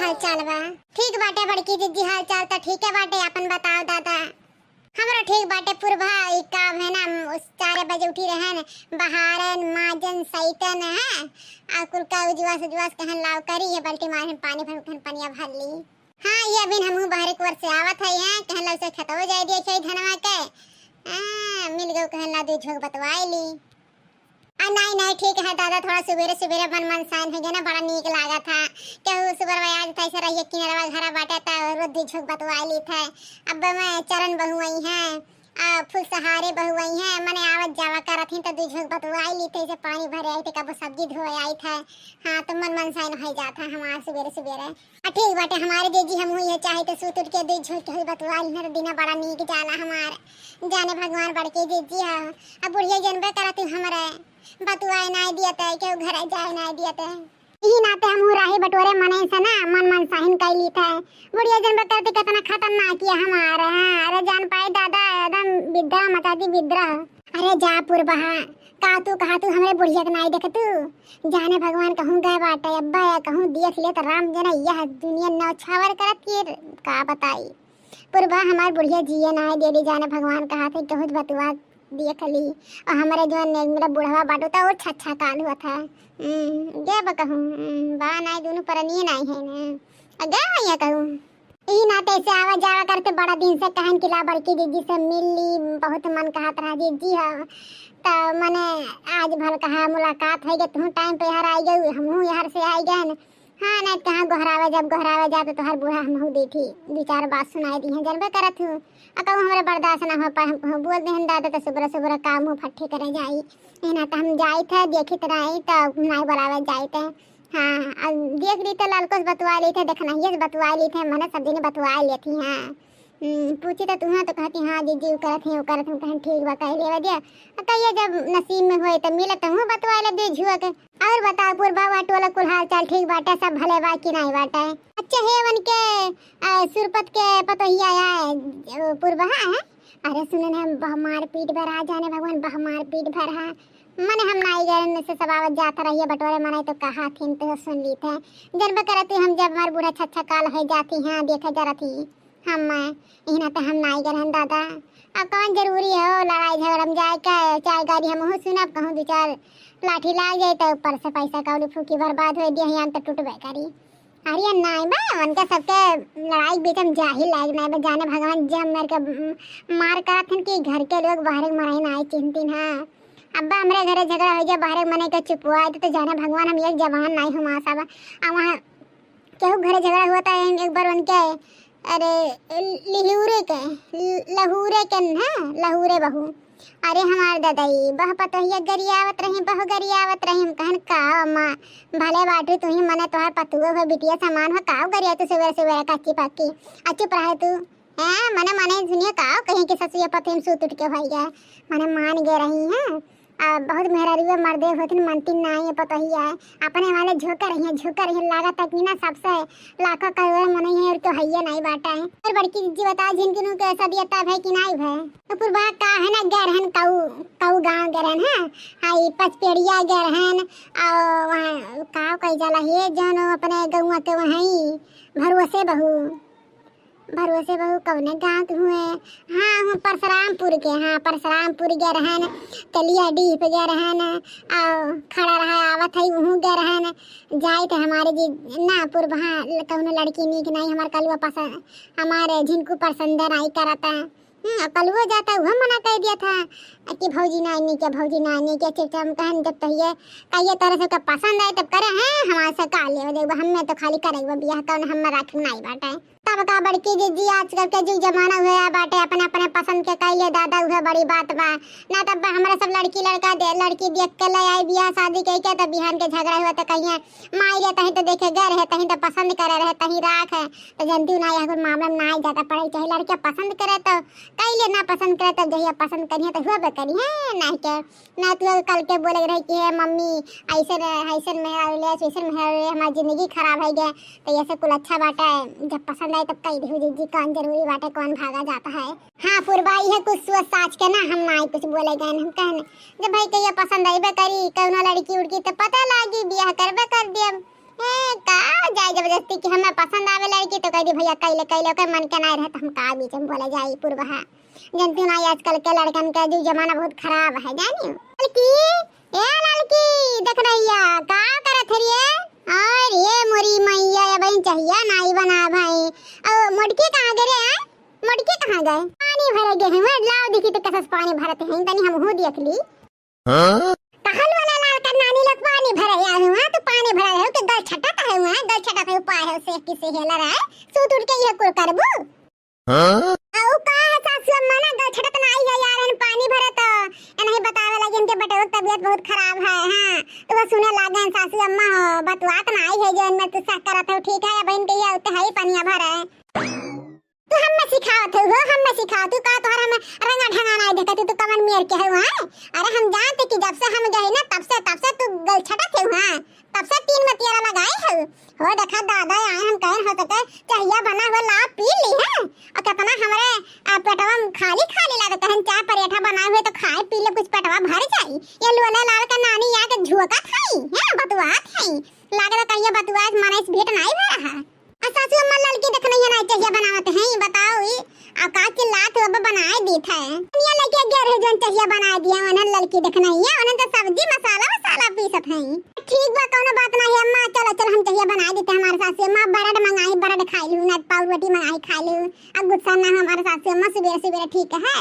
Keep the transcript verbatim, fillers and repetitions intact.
हाल चाल बा? ठीक बाटे बड़की जिज्जी, हाल चाल त ठीक है बाटे, अपन बताओ दादा। हमरो ठीक बाटे पुरबा, ई काम है ना, उस चार बजे उठी रहन, बहारन, माजन, सैतन है, आ कुल का उजवास उजवास कहन लाव करी, ये बाल्टी मारन पानी भर उठन पनिया भर ली। हाँ, ये अभी हमहू बहरे कुवर से आवत है, हैं, कहन लाव से खेतवा जाए दिए खेत धनवा के, आ, मिल गयो कहन लाव दू झोंक बतवाए ली। आ, नाई, नाई, ठीक है दादा, थोड़ा सुबेरे, सुबेरे मन, मन साइन हो गया ना, बड़ा नीक लागा था। केहू सुबेरे आया था, ऐसे रहिए किनारवा घरा बाटे, त रोज दू झोंक बतवाई ली थे। अब मैं चरण बहुआई हैं, आ, फुलसहारे बहुआई हैं, मने आवत जावा करत ही, त दू झोंक बतवाई ली थे, ऐसे पानी भरे आई थे, कबो सब्जी धोए आई थे। हाँ, तो मन, मन साइन हो जात है हमार सुबेरे, सुबेरे। आ, ठीक बाटे, हमारे जीजी, हमहू ये चाहे तो सूत उठ के दू झोंक के बतवा लिहन, तो दिना बड़ा नीक जाला हमार। जाने भगवान बड़के जीजी है। अब बुढ़िया जनबे करत हूँ हमरे, बतुआए नाई दियत है, केहू घरे जाए नाई दियत है। इही नाते हमहू राही बटोरे मनई से ना, मन मन साहिन कई लीत है। बुढ़िया जनबे करत कितना खतरनाक किया हमारे, हाँ, अरे जान पाए दादा, एकदम विद्रोह मचा दी, विद्रोह। अरे जा पुरबहा, का तू कहा तू हमरे बुढ़िया के नाई देख तू? जाने भगवान कहूँ गए बाटे, अब्बा या कहूँ देख ले त राम जाने यह दुनिया नौछावर करत के का बताई। पुरबा हमार बुढ़िया जिए नाई देली, जाने भगवान कहा थे कहूँ बतुआ देख ली। और हमरे जो ने-, मेरा बुढ़वा बाटू त और छच्छा काल हुआ था। हम्म, गे बा कहूँ, हम्म, बा नाई दोनों परनिए नाई है ना। आ गे भैया कहूँ। ई नाते से आवा जावा करते बड़ा दिन से कहन कि ला बड़की दीदी से मिल ली, बहुत मन कहत रहा दीदी हो। त मने आज भल कहा मुलाकात होइ गए, तू टाइम पे यहाँ आई गई, हमहू यहाँ से आई गए। हाँ, नहीं कहाँ गोहरावे जब गोहरावे जा तो तोहर बूढ़ा हमहू देखी, दो चार बात सुनाई दी हैं, जनबे करत हूँ। आ कहूँ हमरे बर्दाश्त ना हो पाए, हम कहूँ बोल दे हम दादा तो सुबह सुबह काम हो फट्ठे करे जाई। ई नाते हम जाई थे, देखी तो नहीं तो नहीं बोलावे जाई थे। हाँ, अब देख ली तो ललको से बतुआ ली थे, देखना ये से बतुआ ली थे, मने सब दिन बतुआ लेती हैं। हम्म, पूछी तो तुहाँ तो कहती, "हाँ जीजी, उ करत हैं, उ करत हैं।" कहन, "ठीक बा, कह लेवे दिया।" आ कहिए जब नसीब में होए तो मिले तो हूँ बतुआ ले दे झुआ के। और बताओ पुरबा, वह टोला कुल हाल चाल ठीक बाटे, सब भले बा कि नहीं बाटे? अच्छा हे वन के, आ, सुरपत के पतोहिया आए, ओ, पुरबा है? अरे सुने ना, बह मार पीट भर आ जाने भगवान, बह मार पीट भर है। मने हम नाई गए से सब आवत जात रहिए बटोरे, मने तो कहा थी तो सुन ली थे। जनबे करती हम जब हमार बूढ़ा छच्छा काल हो जाती हैं, देखे जरती हम, इही नाते हम नाई गए रहन दादा। अब कौन जरूरी हो लड़ाई झगड़ा में जाए के, चाहे गाड़ी हम हो सुनब, कहूँ दो चार लाठी लाग जाए तो ऊपर से पैसा कौड़ी फूकी बर्बाद हो दिया, हम तो टूटबे करी। अरे नाई बा, उनके सबके लड़ाई के बीच में जाहिल लायक नाई बा, जाने भगवान जब मेरे के, उम, मार करत हन कि घर के लोग बाहर के मराई नाई चिन्हती ना। अब्बा हमरे घरे झगड़ा हो गया, बाहर के मने के चुपवा, तो, तो जाने भगवान हम एक जवान नाई हूँ माँ साहब। आ वहाँ केहू घरे झगड़ा हुआ था, एक बार उनके, अरे, लिहुरे के, ल-, लहुरे के, हाँ, लहुरे बहू। अरे हमार ददई, बह पतोहिया गरियावत रही, बह गरियावत रही। हम कहन, "का अम्मा, भले बाटू तुही, मने तोहर पतुओ हो, बिटिया समान हो, का गरिया तू सुबह सुबह कच्ची पक्की? आ चुप रहे तू।" हैं, मने, मने सुनिए, का कहीं कि ससुए पतोहिया में सूत उठ के भई गए, मने मान गए रही हैं। आ, बहुत मेहरारुआ मर्दे होथिन, मनती नाई है पतोहिया है। अपने वाले झोंके रहिए, झोंके रहिए, लागत है कि ना सबसे लाखों करोड़ों मनई है और तो हइये नाई बाटा है। और बड़की जीजी बताओ, झिनकिनू के सदियता भय कि नाई भय? तो पुरबा का है ना, गए रहन कऊ, कऊ गाँव गए रहन, हाँ, हाँ, ई पचपेड़िया गए रहन, और वहाँ का कही जाला है, जौन अपने गौवा के वहीं भरोसे बहू। भरोसे बहू कौने गाँव के हुए? हाँ, हूँ परसरामपुर के, हाँ, परसरामपुर गए रहन, तेलिया डीह पे गए रहन, आ खड़ा रहा, आवत है, उहूँ गए रहन, जाए थे हमारे जी, ना, पुरबहा कौनो लड़की नीक नहीं, हमार कलुआ पसंद, हमारे झिनकू पसंद नहीं करता। हम्म, अब कलुआ जाता, वह मना कर दिया था कि भौजी ना आने के, भौजी ना आने के, चुपचाप हम कहन, "जब तहिए, कहिए तोरे सबके पसंद आए, तब करे हैं, हमारे से का लेवे देवे, हमें तो खाली करे बियाह, कौन हमें राखे नहीं बाटे।" तब का बड़की जीजी, आजकल के जुग जमाना हुआ बाटे, अपने अपने पसंद के कैले दादा, उहे बड़ी बात बा। ना तब हमरा सब लड़की लड़का दे, लड़की देख के ले आई, बियाह शादी कई के, तब बिहान के झगड़ा हुआ तो कहिए, "माई रे, तहीं तो देखे गए रहे, तहीं तो पसंद करे रहे, तहीं राख है।" तो जनती ना, यह कोई मामला में ना आई जाता पड़े, चाहे लड़के पसंद करे तो कैले, ना पसंद करे तो जहिया पसंद करिए तो हुआ करिए, नहीं के ना तू कल के बोले रहे कि "हे मम्मी, ऐसे रहे, ऐसे मेहरारू ले, वैसे मेहरारू ले, हमारी जिंदगी खराब है गया।" तो ये से कुल अच्छा बाटा है, जब पसंद आए तब कही दे जीजी, कौन जरूरी बाटा है, कौन भागा जाता है। हाँ पुरबा, ये कुछ सोच साच के ना हम ना कुछ बोले गए, हम कहने जब भाई के ये पसंद आईबे करी कौनो लड़की उड़की तो पता लागी, बियाह करबे कर दियम। हे का जबरदस्ती कि हमें पसंद आवे लड़की तो कह दी भैया कैले कैले, ओकर मन के नाई रहे तो हम का बीच में बोले जाई पुरबहा। जनती ना आजकल के लड़कन के जो जमाना बहुत खराब है, जानी। लड़की, ए लड़की, देख रहिया, का करत हरिए? अरे मोरी मैया, अबहिन चहिया नाई बना भाई। ओ मोटकी कहाँ गए रे, हैं? मोटकी कहाँ गए? पानी भरे गए हैं, लाओ देखी तो कसस पानी भरत हैं, तनी हमहू देख ली। हाँ? कहल वाला लाल का नानी लोग पानी भरे आए हुआ, तो पानी भरे हो कि गल छटत है हुआ, गल छटत है, उपाय है से किसे हेला रहा है, सूत उठ के यह कुल करबू। हाँ? आ, उ का है सासू अम्मा ना, गल छटत नाई है यार, एन पानी भरे तो एनही बतावे लगी, इनके बेटे की तबीयत बहुत खराब है, हाँ, तो वो सुने लागे हैं सासू अम्मा हो, बतुआत नाई है जो इनमें तू शक करत हो, ठीक है, अब इनके ये उते है ही पनिया भरे। तू हम्मे सिखावत हो, हो हम्मे सिखावत हो, का तोहर हम रंगा ढंगा नाई देखत हो, तू कवन मेर के हो, हाँ? अरे हम जानते कि जब से हम गए ना, तब से, तब से तू गल छटत हो, हाँ? तब से तीन मतियारा लगाए हो। हो देखा दादा, आए हम कहन हो सके, चहिया बना हुआ ला पी ली है। और कितना हमरे, आ, पेटवा में खाली खाली लागत है, चाय परेठा बनाए हुए तो खाए पी ले, कुछ पेटवा भर जाई। ये लोले लाल का नानी या के झोंकत है, है, बतुआत है। लागत है कहिया बतुआत मने से भेंट नाई भरा है। आ सासू अम्मा लड़की देखने है ना, चहिया बनावत है, बताओ ई। आ का चिल्लात हो, अब बनाए दीत है। दुनिया लगे गिर है, जौन चहिया बनाए दिया, उन्हन लड़की देखना ही है, उन्हन तो सब्जी मसाला वसाला पीसत है। ठीक बा, कौनो बात ना है अम्मा, चलो, चलो, हम चहिया बनाए देते हैं हमारे सासू अम्मा, ब्रेड मंगाई, ब्रेड खाई लू, ना पाव रोटी मंगाई खाई लू। अब गुस्सा ना हो हमारे सासू अम्मा, सुबेरे सुबेरे ठीक है।